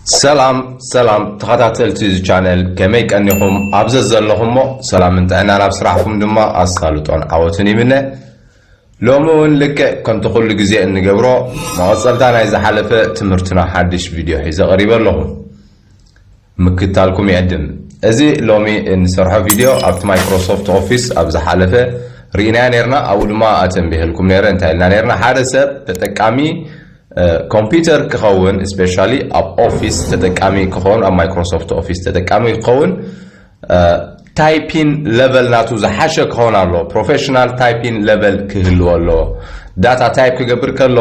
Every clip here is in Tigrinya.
ሰላም ሰላም ተኸታተልቲ እዚ ቻነል፣ ከመይ ቀኒኹም? ኣብ ዘዘለኹሞ ሰላምን ጥዕናን፣ ኣብ ስራሕኩም ድማ ኣሳልጦን ዓወትን ይምነ። ሎሚ እውን ልክዕ ከምቲ ኩሉ ግዜ እንገብሮ፣ መቐጸልታ ናይ ዝሓለፈ ትምህርትና ሓድሽ ቪድዮ ሒዘ ቀሪበ ኣለኹ። ምክታልኩም ይዕድም። እዚ ሎሚ እንሰርሖ ቪድዮ ኣብቲ ማይክሮሶፍት ኦፊስ ኣብ ዝሓለፈ ርኢናዮ ነርና። ኣብኡ ድማ ኣተንቢሀልኩም ነረ። እንታይ ኢልና ነርና? ሓደ ሰብ ተጠቃሚ ኮምፒውተር ክኸውን፣ ስፔሻሊ ኣብ ኦፊስ ተጠቃሚ ክኸውን፣ ኣብ ማይክሮሶፍት ኦፊስ ተጠቃሚ ክኸውን፣ ታይፒን ለቨል ናቱ ዝሓሸ ክኸውን ኣለዎ። ፕሮፌሽናል ታይፒን ለቨል ክህልዎ ኣለዎ። ዳታ ታይፕ ክገብር ከሎ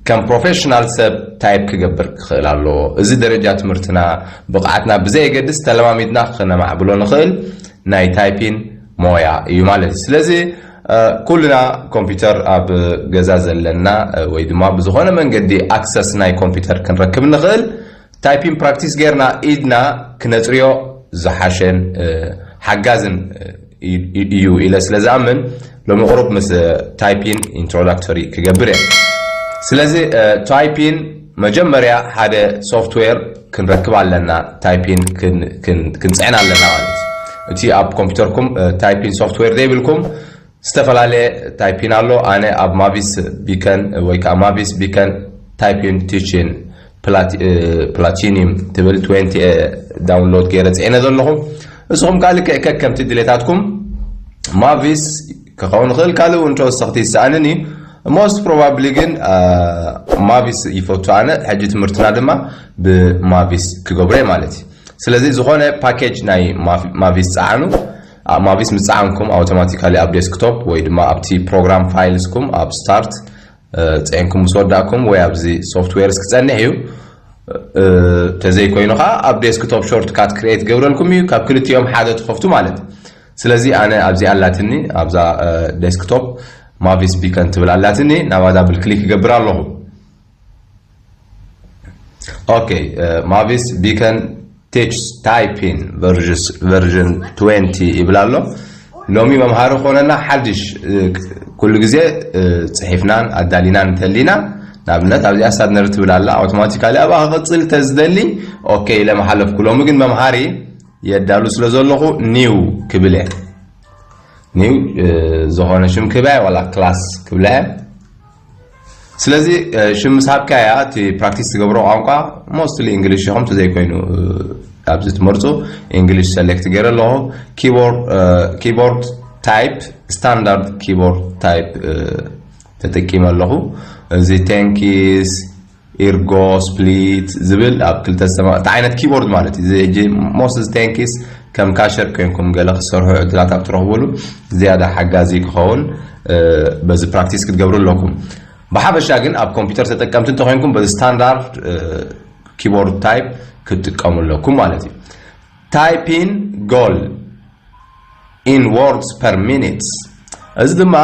ከም ፕሮፌሽናል ሰብ ታይፕ ክገብር ክኽእል ኣለዎ። እዚ ደረጃ ትምህርትና፣ ብቕዓትና ብዘየገድስ፣ ተለማሚድና ክነማዕብሎ ንኽእል ናይ ታይፒን ሞያ እዩ ማለት እዩ። ስለዚ ኩልና ኮምፒውተር ኣብ ገዛ ዘለና ወይ ድማ ብዝኾነ መንገዲ ኣክሰስ ናይ ኮምፒውተር ክንረክብ ንኽእል፣ ታይፒን ፕራክቲስ ጌርና ኢድና ክነጽርዮ ዝሓሸን ሓጋዝን እዩ ኢለ ስለ ዝኣምን፣ ሎሚ ቁሩብ ምስ ታይፒን ኢንትሮዳክቶሪ ክገብር እየ። ስለዚ ታይፒን መጀመርያ ሓደ ሶፍትዌር ክንረክብ ኣለና፣ ታይፒን ክንጽዕን ኣለና ማለት እዩ። እቲ ኣብ ኮምፒውተርኩም ታይፒን ሶፍትዌር ዘይብልኩም ዝተፈላለየ ታይፒን ኣሎ። ኣነ ኣብ ማቪስ ቢከን ወይ ከዓ ማቪስ ቢከን ታይፒን ቲችን ፕላቲኒየም ትብል ትዌንቲ ዳውንሎድ ገይረ ፅዒነ ዘለኹ። ንስኹም ከዓ ልክዕ ከከምቲ ድሌታትኩም ማቪስ ክኸውን ይኽእል፣ ካልእ እውን ተወሰኽቲ ይሰኣንን እዩ። ሞስት ፕሮባብሊ ግን ማቪስ ይፈቱ ኣነ። ሕጂ ትምህርትና ድማ ብማቪስ ክገብሮ ማለት እዩ። ስለዚ ዝኾነ ፓኬጅ ናይ ማቪስ ፀዓኑ። ማቪስ ምስ ፀዓንኩም ኣውቶማቲካሊ ኣብ ዴስክቶፕ ወይ ድማ ኣብቲ ፕሮግራም ፋይልስኩም ኣብ ስታርት ፅዒንኩም ምስ ወዳእኩም ወይ ኣብዚ ሶፍትዌርስ ክፀንሕ እዩ። ተዘይኮይኑ ከዓ ኣብ ዴስክቶፕ ሾርት ካት ክሪኤት ገብረልኩም እዩ፣ ካብ ክልቲኦም ሓደ ትኸፍቱ ማለት። ስለዚ ኣነ ኣብዚ ኣላትኒ፣ ኣብዛ ዴስክቶፕ ማቪስ ቢከን ትብል ኣላትኒ፣ ናባ ዳብል ክሊክ ይገብር ኣለኹ። ኦኬ፣ ማቪስ ቢከን ቴች ታይፒን ቨርዥን ትዌንቲ ይብል ኣሎ። ሎሚ መምሃሪ ኮነና ሓድሽ፣ ኩሉ ግዜ ፅሒፍናን ኣዳሊናን እንተሊና፣ ንኣብነት ኣብዚኣ ሳድነር ትብል ኣላ፣ ኣውቶማቲካሊ ኣብኣ ክቕፅል ተዝደሊ ኦኬ ኢለ መሓለፍኩ። ሎሚ ግን መምሃሪ የዳሉ ስለ ዘለኹ ኒው ክብል እየ። ኒው ዝኾነ ሽም ክህባ ዋላ ክላስ ክብላ እየ። ስለዚ ሽም ምስ ሃብካያ እቲ ፕራክቲስ ትገብሮ ቋንቋ ሞስትሊ እንግሊሽ ኢኹም፣ ተዘይኮይኑ ኣብዚ ትመርፁ እንግሊሽ ሰሌክት ገይረ ኣለኹ። ኪቦርድ ታይፕ፣ ስታንዳርድ ኪቦርድ ታይፕ ተጠቂመ ኣለኹ። እዚ ቴንኪስ፣ ኢርጎ፣ ስፕሊት ዝብል ኣብ ክልተ ዝተመቐልቲ ዓይነት ኪቦርድ ማለት እዩ። እዚ ሕጂ ሞስት እዚ ቴንኪስ ከም ካሸር ኮይንኩም ገለ ክትሰርሑ ዕድላት ኣብ ትረኽቡሉ ዝያዳ ሓጋዚ ክኸውን በዚ ፕራክቲስ ክትገብሩ ኣለኩም። ብሓፈሻ ግን ኣብ ኮምፒውተር ተጠቀምቲ እንተኮይንኩም በዚ ስታንዳርድ ኪቦርድ ታይፕ ክትጥቀሙ ኣለኩም ማለት እዩ። ታይፒን ጎል in words per minute። እዚ ድማ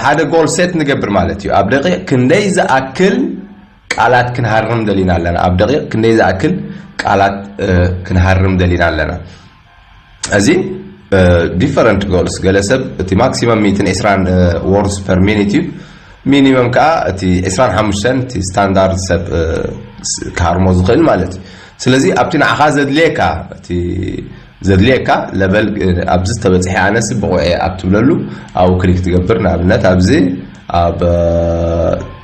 ሓደ ጎል ሴት ንገብር ማለት እዩ። ኣብ ደቂቕ ክንደይ ዝኣክል ቃላት ክንሃርም ደሊና ኣለና፣ ኣብ ደቂቕ ክንደይ ዝኣክል ቃላት ክንሃርም ደሊና ኣለና። እዚ ዲፈረንት ጎልስ፣ ገለ ሰብ እቲ ማክሲመም ሚእትን ዕስራን ወርድስ ፐር ሚኒት እዩ። ሚኒመም ከዓ እቲ ዕስራን ሓሙሽተን እቲ ስታንዳርድ ሰብ ክሃርሞ ዝኽእል ማለት እዩ። ስለዚ ኣብቲ ንዓኻ ዘድልየካ፣ እቲ ዘድልየካ ለቨል ኣብዚ ተበፅሐ ኣነስ ብቑዕ ኣብ ትብለሉ ኣብኡ ክሊክ ትገብር። ንኣብነት ኣብዚ ኣብ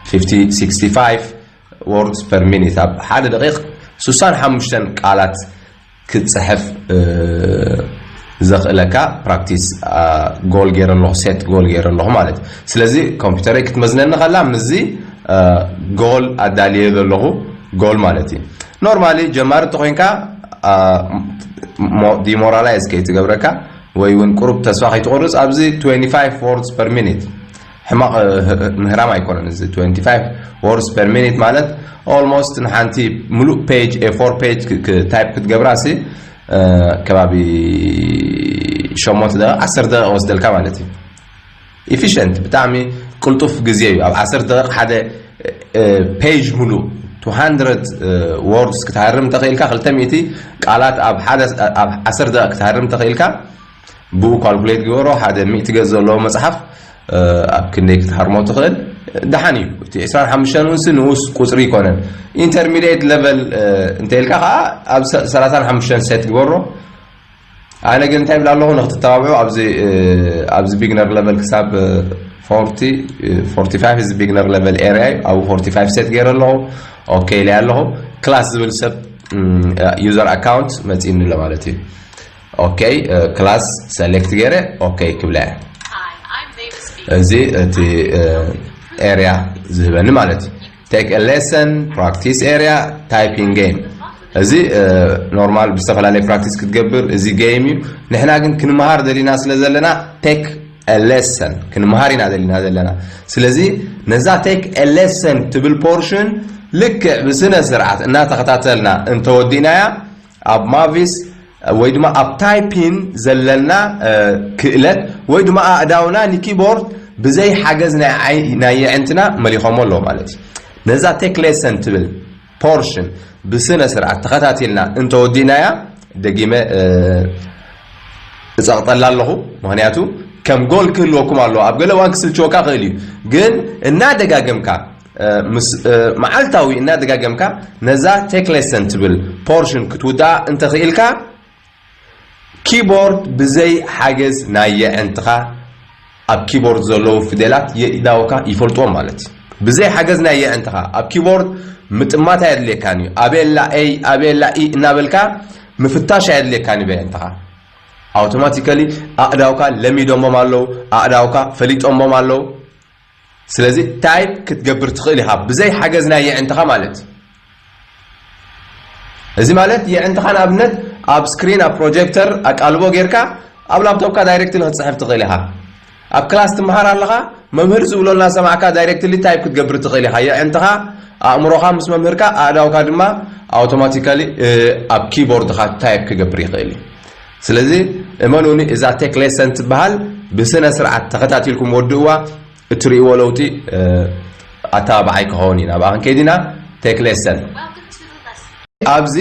ፊፍቲ ሲክስቲ ፋይቭ ወርድስ ፐር ሚኒት ኣብ ሓደ ደቂቕ ስሳን ሓሙሽተን ቃላት ክትፅሕፍ ዘኽእለካ ፕራክቲስ ጎል ገይረ ኣለኹ፣ ሴት ጎል ገይረ ኣለኹ ማለት እዩ። ስለዚ ኮምፒውተረይ ክትመዝነኒ ከላ ምስዚ ጎል ኣዳልየ ዘለኹ ጎል ማለት እዩ። ኖርማሊ ጀማሪ እንተኮይንካ ዲሞራላይዝ ከይትገብረካ ወይ እውን ቁሩብ ተስፋ ከይትቆርፅ ኣብዚ ትዌንቲ ፋይቭ ወርድስ ፐር ሚኒት ሕማቕ ምህራም ኣይኮነን። እዚ ትዌንቲ ፋይቭ ወርድስ ፐር ሚኒት ማለት ኦልሞስት ንሓንቲ ሙሉእ ፔጅ ኤ ፎር ፔጅ ታይፕ ክትገብራ ሲ ከባቢ ሸሞንተ ደቂቕ ዓሰርተ ደቂቕ ወስደልካ ማለት እዩ። ኢፊሽንት፣ ብጣዕሚ ቅልጡፍ ግዜ እዩ። ኣብ ዓሰርተ ደቂቕ ሓደ ፔጅ ሙሉእ ቱ ሃንድረድ ወርድስ ክትሃርም እንተኽኢልካ፣ ክልተ ሚእቲ ቃላት ኣብ ሓደ ኣብ ዓሰርተ ደቂቕ ክትሃርም እንተኽኢልካ፣ ብኡ ካልኩሌት ግበሮ። ሓደ ሚእቲ ገጽ ዘለዎ መጽሓፍ ኣብ ክንደይ ክትሃርሞ ትኽእል? ደሓን እዩ። እቲ ዕስራን ሓሙሽተን እውን ንኡስ ቁፅሪ ይኮነን። ኢንተርሚዲየት ለቨል እንተልካ ከዓ ኣብ ሰላሳን ሓሙሽተን ሴት ግበሮ። ኣነ ግን እንታይ ይብል ኣለኹ ንክትተባብዑ ኣብዚ ቢግነር ለቨል ክሳብ ፎርቲ ፋይቭ እዚ ቢግነር ለቨል ኤርያ እዩ። ኣብኡ ፎርቲ ፋይቭ ሴት ገይረ ኣለኹ። ኦኬ ኢለ ኣለኹ። ክላስ ዝብል ሰብ ዩዘር ኣካውንት መፂእኒ ኣሎ ማለት እዩ። ኦኬ ክላስ ሰሌክት ገይረ ኦኬ ክብላ እየ። እዚ እቲ ኤርያ ዝህበኒ ማለት እዩ። ቴክ ሌሰን ፕራክቲስ ኤርያ ታይፒንግ ጌም። እዚ ኖርማል ብዝተፈላለየ ፕራክቲስ ክትገብር እዚ ጌም እዩ። ንሕና ግን ክንመሃር ደሊና ስለ ዘለና ቴክ ሌሰን ክንመሃር ኢና ደሊና ዘለና። ስለዚ ነዛ ቴክ ሌሰን ትብል ፖርሽን ልክዕ ብስነ ስርዓት እናተኸታተልና እንተወዲእናያ ኣብ ማቪስ ወይ ድማ ኣብ ታይፒን ዘለና ክእለት ወይ ድማ ኣእዳውና ንኪቦርድ ብዘይ ሓገዝ ናይ የዕንትና መሊኾሞ ኣለዉ ማለት እዩ። ነዛ ቴክ ሌሰን ትብል ፖርሽን ብስነ ስርዓት ተኸታቲልና እንተወዲእናያ ደጊመ እፀቕጠላ ኣለኹ። ምክንያቱ ከም ጎል ክህልወኩም ኣለዎ። ኣብ ገለ እዋን ክስልችወካ ክእል እዩ፣ ግን እናደጋገምካ መዓልታዊ እናደጋገምካ ነዛ ቴክ ሌሰን ትብል ፖርሽን ክትውድኣ እንተኽኢልካ ኪቦርድ ብዘይ ሓገዝ ናይ የዕንትኻ ኣብ ኪቦርድ ዘለዉ ፊደላት የእዳውካ ይፈልጥዎም ማለት እዩ። ብዘይ ሓገዝ ናይ የዕንትኻ ኣብ ኪቦርድ ምጥማት ኣየድልየካን እዩ። ኣበየላ ኤይ ኣበየላ ኢ እናበልካ ምፍታሽ ኣየድልየካን እዩ። በየዕንትኻ ኣውቶማቲካሊ ኣእዳውካ ለሚዶሞም ኣለዉ፣ ኣእዳውካ ፈሊጦሞም ኣለዉ። ስለዚ ታይፕ ክትገብር ትኽእል ኢኻ ብዘይ ሓገዝ ናይ የዕንትኻ ማለት እዩ። እዚ ማለት የዕንትኻ ንኣብነት ኣብ ስክሪን ኣብ ፕሮጀክተር ኣቃልቦ ጌርካ ኣብ ላፕቶፕካ ዳይሬክትሊ ክትፅሕፍ ትኽእል ኢኻ። ኣብ ክላስ ትመሃር ኣለኻ መምህር ዝብሎ እናሰማዕካ ዳይሬክትሊ ታይፕ ክትገብር ትኽእል ኢኻ። የዕንትኻ ኣእምሮኻ ምስ መምህርካ ኣእዳውካ ድማ ኣውቶማቲካሊ ኣብ ኪቦርድኻ ታይፕ ክገብር ይኽእል እዩ። ስለዚ እመኑኒ እዛ ቴክ ሌሰን ትበሃል ብስነ ስርዓት ተኸታቲልኩም ወድእዋ። እትርእይዎ ለውጢ ኣተባባዓይ ክኸውን ኢና። ብኣኽን ከይዲና ቴክ ሌሰን ኣብዚ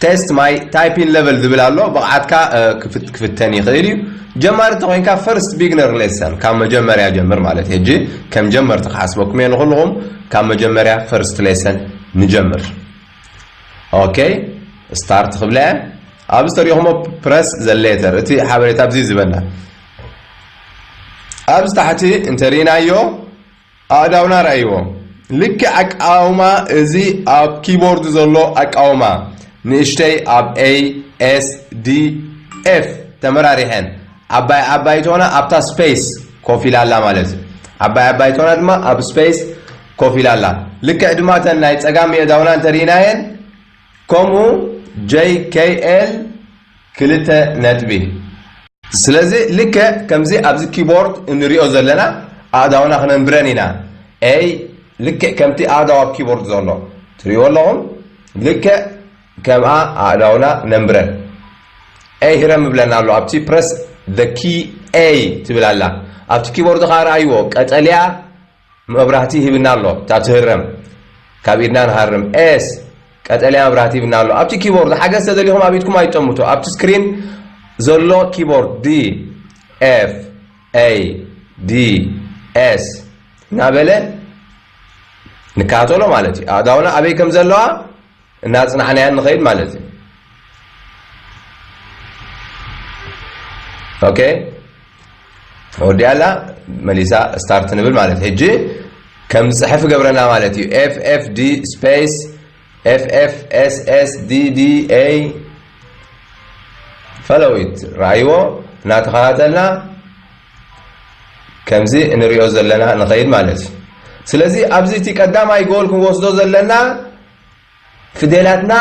ቴስት ማይ ታይፒን ለቨል ዝብል ኣሎ። ብቕዓትካ ክፍተን ይኽእል እዩ። ጀማሪ እንተኮይንካ ፈርስት ቢግነር ሌሰን ካብ መጀመርያ ጀምር ማለት ሕጂ ከም ጀመርቲ ክሓስበኩም እየ ንኩልኹም። ካብ መጀመርያ ፈርስት ሌሰን ንጀምር። ኦኬ ስታርት ክብለ እየ። ኣብዚ ተሪኹሞ ፕረስ ዘ ሌተር እቲ ሓበሬታ ኣብዚ ዝበና ኣብዚ ታሕቲ እንተርኢናዮ ኣእዳውና ረኣይዎ። ልክዕ ኣቃውማ እዚ ኣብ ኪቦርድ ዘሎ ኣቃውማ ንእሽተይ ኣብ ኤ ኤስ ዲ ኤፍ ተመራሪሐን ዓባይ ዓባይ ቶና ኣብታ ስፔስ ኮፍ ኢላ ኣላ ማለት እዩ። ዓባይ ዓባይ ቶና ድማ ኣብ ስፔስ ኮፍ ኢላ ኣላ። ልክዕ ድማ እተን ናይ ጸጋም የእዳውና እንተርኢናየን ከምኡ ጀይ ኬይ ኤል ክልተ ነጥቢ። ስለዚ ልክዕ ከምዚ ኣብዚ ኪቦርድ እንሪኦ ዘለና ኣእዳውና ክነንብረን ኢና። ኤይ ልክዕ ከምቲ ኣእዳው ኣብ ኪቦርድ ዘሎ ትሪእዎ ኣለኹም። ልክዕ ከምኣ ኣእዳውና ነንብረን። ኤይ ህረም ይብለና ኣሎ ኣብቲ ፕረስ ኪ ኤይ ትብል ኣላ። ኣብቲ ኪቦርድ ከዓ ረኣይዎ ቀጠልያ መብራህቲ ሂብና ኣሎ። እታ ትህረም ካብ ኢድና ንሃርም ኤስ ቀጠልያ መብራህቲ ሂብና ኣሎ። ኣብቲ ኪቦርድ ሓገዝ ተደሊኹም ኣብ ኢድኩም ኣይጠምቱ። ኣብቲ ስክሪን ዘሎ ኪቦርድ ዲ ኤፍ ኤይ ዲ ኤስ እናበለ ንከታተሎ ማለት እዩ። ኣእዳውና ኣበይ ከም ዘለዋ እናጽናዕናያ ንኸይድ ማለት እዩ። ኦኬ ወዲኣላ መሊሳ ስታርት ንብል ማለት ሕጂ ከም ዝፅሕፍ ገብረና ማለት እዩ። ኤፍ ኤፍ ዲ ስፔስ ኤፍ ኤፍ ኤስ ኤስ ዲ ዲ ኤ ፈለዊት ረኣይዎ እናተኸታተልና ከምዚ እንሪኦ ዘለና ንኸይድ ማለት እዩ። ስለዚ ኣብዚ እቲ ቀዳማይ ጎል ክንወስዶ ዘለና ፊደላትና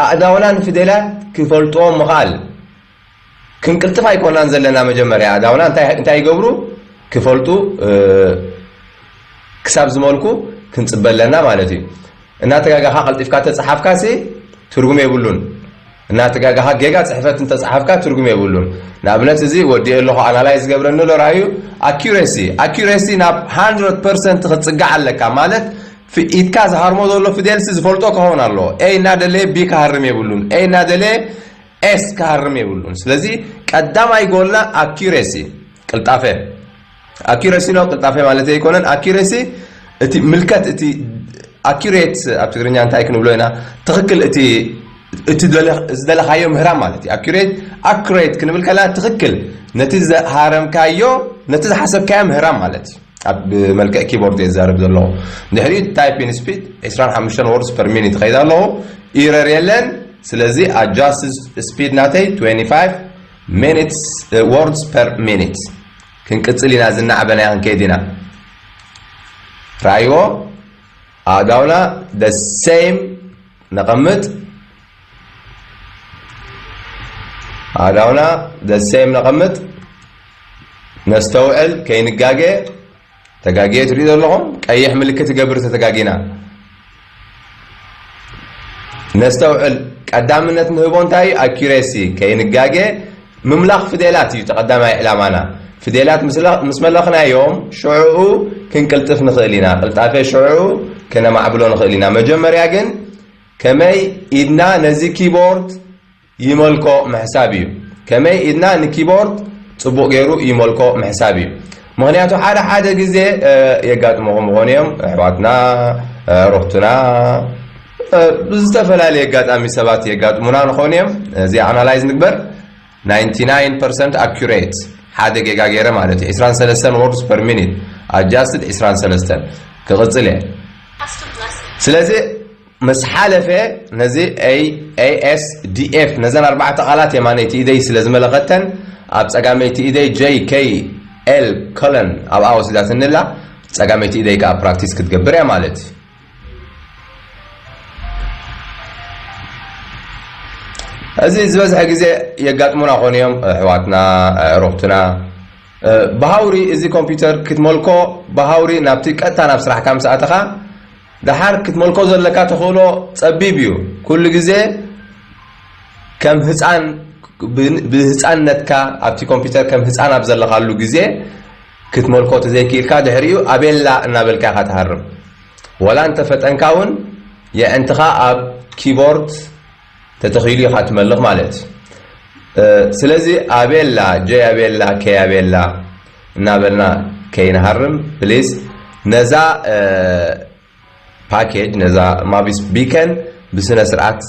ኣእዳውና ንፊደላት ክፈልጥዎም ምኽኣል። ክንቅልጥፍ ኣይኮናን ዘለና መጀመርያ ኣእዳውና እንታይ እንታይ ይገብሩ ክፈልጡ ክሳብ ዝመልኩ ክንፅበ ኣለና ማለት እዩ። እናተጋጋኻ ቀልጢፍካ ተፀሓፍካ ሲ ትርጉም የብሉን። እናተጋጋኻ ጌጋ ፅሕፈት እንተፀሓፍካ ትርጉም የብሉን። ንኣብነት እዚ ወዲኤ ኣለኹ ኣናላይዝ ገብረኒ ኣሎ ራእዩ ኣኪሬሲ ኣኪሬሲ ናብ ሃንድረድ ፐርሰንት ክትፅጋዕ ኣለካ ማለት ኢድካ ዝሃርሞ ዘሎ ፊደልሲ ዝፈልጦ ክኸውን ኣለዎ። ኤ እናደለየ ቢ ክሃርም የብሉን። ኤ እናደለየ ኤስ ክሃርም የብሉን። ስለዚ ቀዳማይ ጎልና ኣኪሬሲ ቅልጣፈ Accuracy ነው ቅልጣፌ ማለት ኣይኮነን። Accuracy እቲ ምልከት እቲ accurate ኣብ ትግርኛ እንታይ ክንብሎ ኢና? ትኽክል እቲ እቲ ዝደለኻዮ ምህራም ማለት እዩ። Accurate፣ accurate ክንብል ከለና ትኽክል ነቲ ዝሃረምካዮ ነቲ ዝሓሰብካዮ ምህራም ማለት እዩ። ኣብ መልክዕ ኪቦርድ እየ ዝዛረብ ዘለኹ። ድሕሪኡ typing speed ዕስራን ሓሙሽተን words per minute ይኸይድ ኣለኹ። Error የለን። ስለዚ adjust speed ናተይ twenty-five minutes words per minute። ክንቅጽል ኢና፣ ዝናዕበናያ ክንከይድ ኢና። ራይዎ ኣእዳውና the same ነቐምጥ። ኣእዳውና the same ነቐምጥ። ነስተውዕል ከይንጋገ። ተጋግየ ትሪኡ ዘለኹም ቀይሕ ምልክት ይገብር ተተጋጊና። ነስተውዕል ቀዳምነት ንህቦ እንታይ እዩ? Accuracy ከይንጋገ። ምምላኽ ፍዴላት እዩ ተቐዳማይ ዕላማና። ፍዴላት ምስ መለኽናዮም ሽዕኡ ክንቅልጥፍ ንኽእል ኢና። ቅልጣፌ ሽዕኡ ከነማዕብሎ ንኽእል ኢና። መጀመርያ ግን ከመይ ኢድና ነዚ ኪቦርድ ይመልኮ ምሕሳብ እዩ። ከመይ ኢድና ንኪቦርድ ጽቡቕ ገይሩ ይመልኮ ምሕሳብ እዩ። ምኽንያቱ ሓደ ሓደ ግዜ የጋጥምኹም ይኾኑ እዮም። ኣሕዋትና፣ ሮኽትና፣ ብዝተፈላለየ ኣጋጣሚ ሰባት የጋጥሙና ንኾኑ እዮም። እዚ ኣናላይዝ ንግበር። Ninety nine percent accurate፣ ሓደ ጌጋ ገይረ ማለት እዩ። ዕስራን ሰለስተን words per minute adjusted ዕስራን ሰለስተን ክቕጽል እየ። ስለዚ ምስ ሓለፈ ነዚ ASDF ነዘን ኣርባዕተ ቃላት የማነይቲ ኢደይ ስለ ዝመለኸተን ኣብ ጸጋመይቲ ኢደይ JKL colon ኣብኣ ወሲዳትንላ ጸጋመይቲ ኢደይ ከኣ ፕራክቲስ ክትገብር እያ ማለት እዩ። እዚ ዝበዝሐ ግዜ የጋጥሙና ኾኑ እዮም ኣሕዋትና፣ ኣዕሩኽትና። ብሃውሪ እዚ ኮምፒውተር ክትመልኮ ብሃውሪ ናብቲ ቀጥታ ናብ ስራሕካ ምስ ኣተኻ ደሓር ክትመልኮ ዘለካ ተኽእሎ ጸቢብ እዩ። ኩሉ ግዜ ከም ህፃን ብህፃንነትካ ኣብቲ ኮምፒውተር ከም ህፃን ኣብ ዘለኻሉ ግዜ ክትመልኮ ተዘይክኢልካ ድሕሪኡ ኣቤላ እናበልካ ኢኻ ትሃርም። ወላ እንተፈጠንካ እውን የዕንትኻ ኣብ ኪቦርድ ተተኺሉ ኢኻ ትመልኽ ማለት እዩ። ስለዚ ኣቤላ፣ ጀይ ኣቤላ፣ ከይ ኣቤላ እናበልና ከይንሃርም ፕሊስ ነዛ ፓኬጅ ነዛ ማቪስ ቢከን ብስነ ስርዓት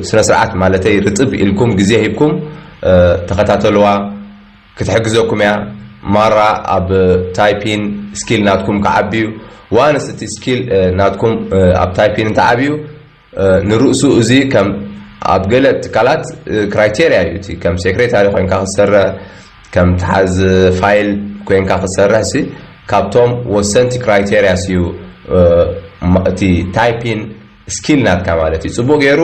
ስነ ስርዓት ማለተይ ርጥብ ኢልኩም ግዜ ሂብኩም ተኸታተልዋ ክትሕግዘኩም እያ። ማራ ኣብ ታይፒን ስኪል ናትኩም ክዓብዩ ዋንስ እቲ ስኪል ናትኩም ኣብ ታይፒን እንተዓብዩ ንርእሱ እዚ ከም ኣብ ገለ ትካላት ክራይቴርያ እዩ እቲ ከም ሴክሬታሪ ኮይንካ ክትሰርሕ ከም ተሓዝ ፋይል ኮይንካ ክትሰርሕ ሲ ካብቶም ወሰንቲ ክራይቴርያስ እዩ እቲ ታይፒን ስኪል ናትካ ማለት እዩ። ጽቡቕ ገይሩ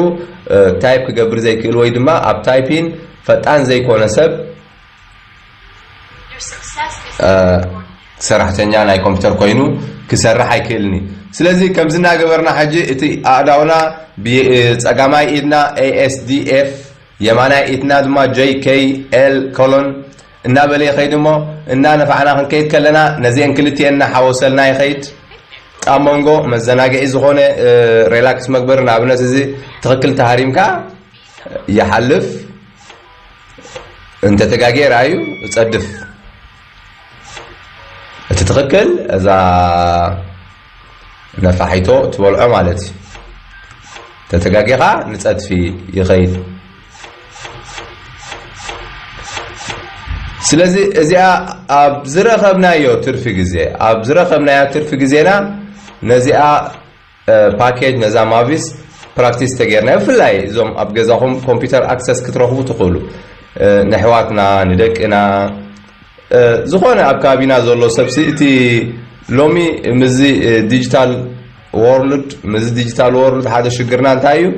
ታይፕ ክገብር ዘይክእል ወይ ድማ ኣብ ታይፒን ፈጣን ዘይኮነ ሰብ ሰራሕተኛ ናይ ኮምፒውተር ኮይኑ ክሰርሕ ኣይክእልን እዩ። ስለዚ ከምዚ እናገበርና ሕጂ እቲ ኣእዳውና ብጸጋማይ ኢድና ASDF የማናይ ኢድና ድማ JKL ኮሎን እናበለ ይኸይድ እሞ እናነፋዕና ክንከይድ ከለና ነዚአን ክልቲአን እናሓወሰልና ይኸይድ። ኣብ መንጎ መዘናግዒ ዝኾነ ሬላክስ መግበሪ ንኣብነት እዚ ትኽክል ተሃሪምካ ይሓልፍ። እንተ ተጋግየ ርኣዩ እጸድፍ። እቲ ትኽክል እዛ ነፋሒቶ ትበልዖ ማለት እዩ። ተተጋጊኻ ንጸድፊ ይኸይድ። ስለዚ እዚኣ ኣብ ዝረኸብናዮ ትርፊ ግዜ ኣብ ዝረኸብናዮ ትርፊ ግዜና ነዚኣ ፓኬጅ ነዛ ማቪስ ፕራክቲስ ተገይርና ብፍላይ እዞም ኣብ ገዛኹም ኮምፒውተር ኣክሰስ ክትረኽቡ ትኽእሉ ንሕዋትና ንደቅና ዝኾነ ኣብ ከባቢና ዘሎ ሰብሲ እቲ ሎሚ ምዚ ዲጂታል ወርልድ ምዚ ዲጂታል ወርልድ ሓደ ሽግርና እንታይ እዩ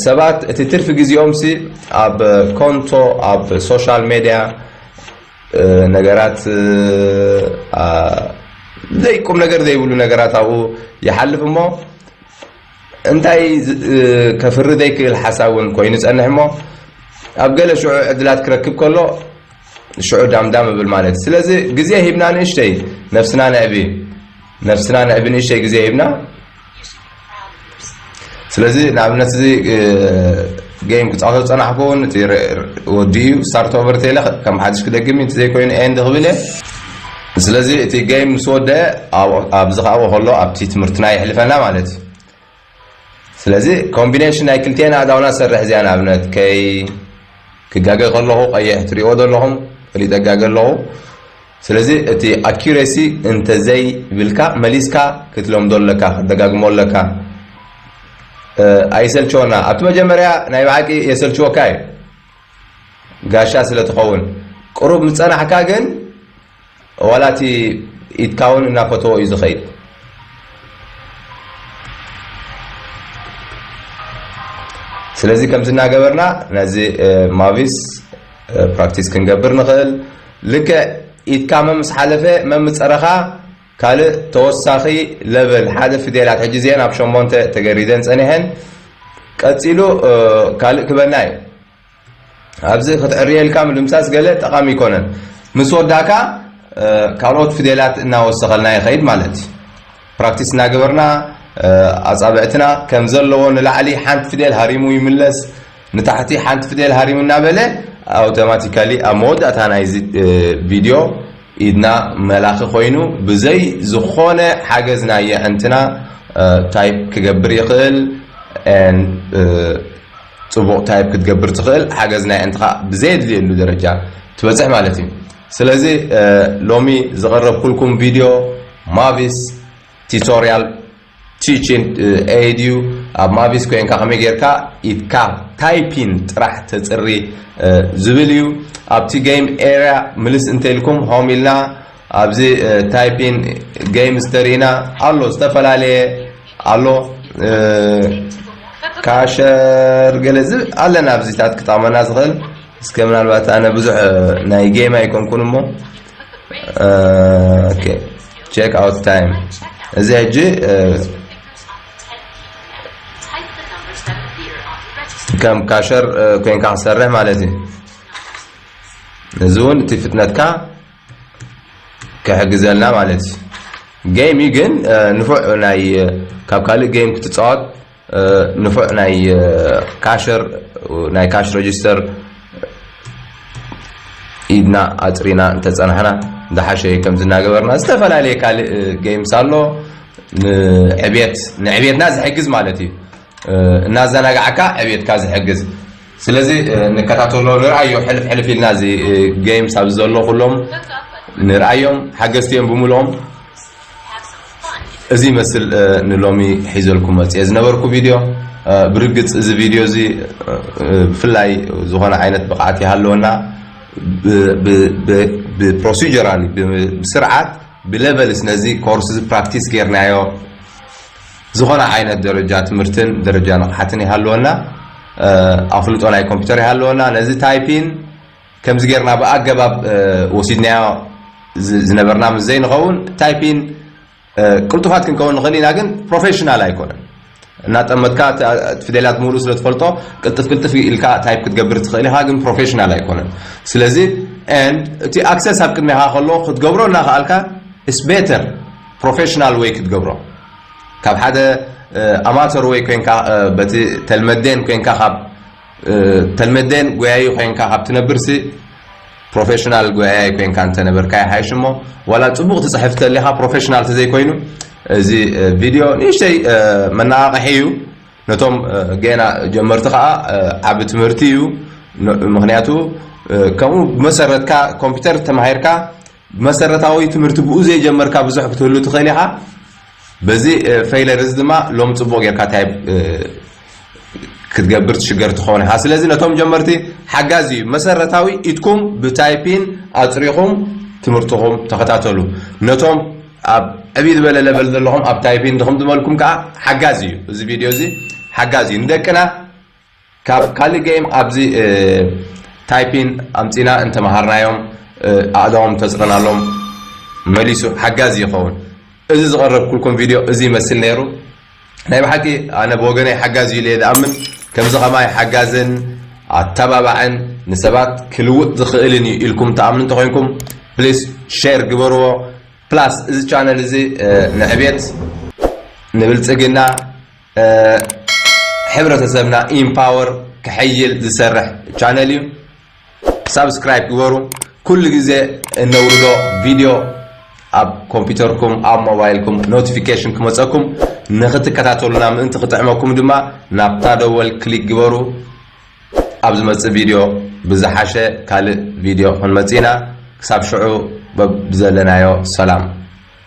ሰባት እቲ ትርፊ ግዜኦም ሲ ኣብ ኮንቶ ኣብ ሶሻል ሜድያ ነገራት ዘይቁም ነገር ዘይብሉ ነገራት ኣብኡ ይሓልፍ እሞ እንታይ ከፍሪ ዘይክእል ሓሳብ እውን ኮይኑ ጸንሕ እሞ ኣብ ገለ ሽዑ ዕድላት ክረክብ ከሎ ሽዑ ዳምዳም እብል ማለት እዩ። ስለዚ ግዜ ሂብና ንእሽተይ ነፍስና ነዕቢ ነፍስና ነዕቢ ንእሽተይ ግዜ ሂብና ስለዚ ንኣብነት እዚ ጌም ክፃወቶ ዝፀናሕኩ እውን እቲ ወዲኡ ስታርት ኦቨር ተይለ ከም ሓድሽ ክደግም እዩ እንተዘይኮይኑ ኤንድ ክብል እየ። ስለዚ እቲ game ምስ ወደ ኣብዚ ከኣ ከሎ ኣብቲ ትምህርትና ይሕልፈና ማለት እዩ። ስለዚ combination ናይ ክልቲኤን ኣእዳውና ሰርሕ እዚኣ ንኣብነት ከይ ክጋገ ከለኹ ቀይሕ ትሪእዎ ዘለኹም ፈሊጠ ጋገ ኣለኹ። ስለዚ እቲ accuracy እንተዘይብልካ መሊስካ ክትለምዶ ኣለካ ክትደጋግሞ ኣለካ። ኣይሰልችወና ኣብቲ መጀመርያ ናይ ብሓቂ የሰልችወካ እዩ ጋሻ ስለ ትኸውን ቁሩብ ምፀናሕካ ግን ዋላ እቲ ኢድካ እውን እናፈተዎ እዩ ዝኸይድ። ስለዚ ከምዚ እናገበርና ነዚ ማቪስ ፕራክቲስ ክንገብር ንኽእል። ልክዕ ኢድካ መምስ ሓለፈ መምፀረኻ ካልእ ተወሳኺ ለቨል ሓደ ፊደላት ሕጂ እዚአን ኣብ ሸሞንተ ተገሪደን ፀኒሐን ቀፂሉ ካልእ ክበና እዩ። ኣብዚ ክትዕርየልካ ምድምሳስ ገለ ጠቓሚ ኣይኮነን። ምስ ወዳእካ ካልኦት ፊደላት እናወሰኸልና ይኸይድ ማለት እዩ። ፕራክቲስ እናገበርና ኣፃብዕትና ከም ዘለዎ ንላዕሊ ሓንቲ ፊደል ሃሪሙ ይምለስ፣ ንታሕቲ ሓንቲ ፊደል ሃሪሙ እናበለ ኣውቶማቲካሊ ኣብ መወዳእታ ናይዚ ቪድዮ ኢድና መላኺ ኮይኑ ብዘይ ዝኾነ ሓገዝ ናይ የዕንትና ታይፕ ክገብር ይኽእል። ፅቡቕ ታይፕ ክትገብር ትኽእል ሓገዝ ናይ ኣንትኻ ብዘየድልየሉ ደረጃ ትበፅሕ ማለት እዩ። ስለዚ ሎሚ ዝቐረብኩልኩም ቪድዮ ማቪስ ቲቶሪያል ቲችን ኤድ እዩ። ኣብ ማቪስ ኮይንካ ከመይ ጌርካ ኢድካ ታይፒን ጥራሕ ተፅሪ ዝብል እዩ። ኣብቲ ጌም ኤርያ ምልስ እንተኢልኩም ሆም ኢልና ኣብዚ ታይፒን ጌምስ ተሪእና ኣሎ ዝተፈላለየ ኣሎ ካሸር ገለ ዝብል ኣለና ኣብዚታት ክጠቕመና ዝኽእል እስከ ምናልባት ኣነ ብዙሕ ናይ ጌም ኣይኮንኩን እሞ ኦኬ ቼክ ኣውት ታይም እዚ ሕጂ ከም ካሸር ኮይንካ ክሰርሕ ማለት እዩ። እዚ እውን እቲ ፍጥነትካ ክሕግዘልና ማለት እዩ። ጌም እዩ ግን ንፉዕ ናይ ካብ ካልእ ጌም ክትፃወት ንፉዕ ናይ ካሸር ናይ ካሽ ረጅስተር ኢድና ኣፅሪና እንተፀናሕና ዝሓሸ እዩ። ከምዚ እናገበርና ዝተፈላለየ ካልእ ጌምስ ኣሎ ንዕብየት ንዕብየትና ዝሕግዝ ማለት እዩ። እናዘናጋዕካ ዕብየትካ ዝሕግዝ ስለዚ ንከታተሎ ንርኣዮ ሕልፍ ሕልፍ ኢልና እዚ ጌምስ ኣብዚ ዘሎ ኩሎም ንርኣዮም ሓገዝቲ እዮም ብምልኦም። እዚ ይመስል ንሎሚ ሒዘልኩም መፅየ ዝነበርኩ ቪድዮ። ብርግፅ እዚ ቪድዮ እዚ ብፍላይ ዝኾነ ዓይነት ብቕዓት ይሃለወና ብፕሮሲጀራል ብስርዓት ብሌቨልስ ነዚ ኮርስ እዚ ፕራክቲስ ጌርናዮ ዝኾነ ዓይነት ደረጃ ትምህርትን ደረጃ ንቕሓትን ይሃለወና ኣፍልጦ ናይ ኮምፒውተር ይሃለወና ነዚ ታይፒን ከምዚ ጌርና ብኣገባብ ወሲድናዮ ዝነበርና ምስ ዘይንኸውን ታይፒን ቅልጡፋት ክንከውን ንኽእል ኢና ግን ፕሮፌሽናል ኣይኮነን እናጠመትካ ፍደላት ሙሉ ስለ ትፈልጦ ቅልጥፍ ቅልጥፍ ኢልካ ታይፕ ክትገብር ትኽእል ኢኻ ግን ፕሮፌሽናል ኣይኮነን ስለዚ and እቲ ኣክሰስ ኣብ ቅድሜኻ ከሎ ክትገብሮ እናኽኣልካ is better professional way ክትገብሮ ካብ ሓደ ኣማተር ወይ ኮይንካ በቲ ተልመዴን ኮይንካ ካብ ተልመዴን ጎያዩ ኮይንካ ካብ ትነብርሲ ፕሮፌሽናል ጎያያይ ኮይንካ እንተነበርካ ይሓይሽ እሞ ዋላ ፅቡቕ ትፅሕፍ ተሊኻ ፕሮፌሽናል ተዘይኮይኑ እዚ ቪድዮ ንእሽተይ መነቓቕሒ እዩ ነቶም ገና ጀመርቲ ከዓ ዓቢ ትምህርቲ እዩ ምክንያቱ ከምኡ ብመሰረትካ ኮምፒውተር ተማሂርካ መሰረታዊ ትምህርቲ ብኡ ዘይጀመርካ ብዙሕ ክትህሉ ትኽእል ኢኻ በዚ ፌይለር እዚ ድማ ሎም ፅቡቕ ጌርካ ታይፕ ክትገብር ትሽገር ትኸውን ኢኻ ስለዚ ነቶም ጀመርቲ ሓጋዚ እዩ መሰረታዊ ኢድኩም ብታይፒን ኣፅሪኹም ትምህርትኹም ተኸታተሉ ነቶም ኣብ ዕብይ ዝበለ ለቨል ዘለኹም ኣብ ታይፒን ድኹም ዝበልኩም ከዓ ሓጋዚ እዩ እዚ ቪድዮ እዚ ሓጋዚ እዩ ንደቅና ካብ ካልእ ጌም ኣብዚ ታይፒን ኣምፂና እንተመሃርናዮም ኣእዳዎም ተፅረናሎም መሊሱ ሓጋዚ ይኸውን እዚ ዝቐረብኩልኩም ቪድዮ እዚ ይመስል ነይሩ ናይ ብሓቂ ኣነ ብወገነይ ሓጋዚ እዩ ኢለ ዝኣምን ከምዚ ከማይ ሓጋዝን ኣተባባዕን ንሰባት ክልውጥ ዝኽእልን እዩ ኢልኩም ትኣምኑ እንተኮይንኩም ፕሊስ ሼር ግበርዎ ፕላስ እዚ ቻነል እዚ ንዕብየት ንብልፅግና ሕብረተሰብና ኢምፓወር ክሕይል ዝሰርሕ ቻነል እዩ ሳብስክራይብ ግበሩ ኩሉ ግዜ እነውርዶ ቪድዮ ኣብ ኮምፒውተርኩም ኣብ ሞባይልኩም ኖቲፊኬሽን ክመፀኩም ንክትከታተሉና ምእንቲ ክጥዕመኩም ድማ ናብታ ደወል ክሊክ ግበሩ። ኣብ ዝመፅእ ቪድዮ ብዝሓሸ ካልእ ቪድዮ ክንመፅእ ኢና። ክሳብ ሽዑ በብዘለናዮ ሰላም።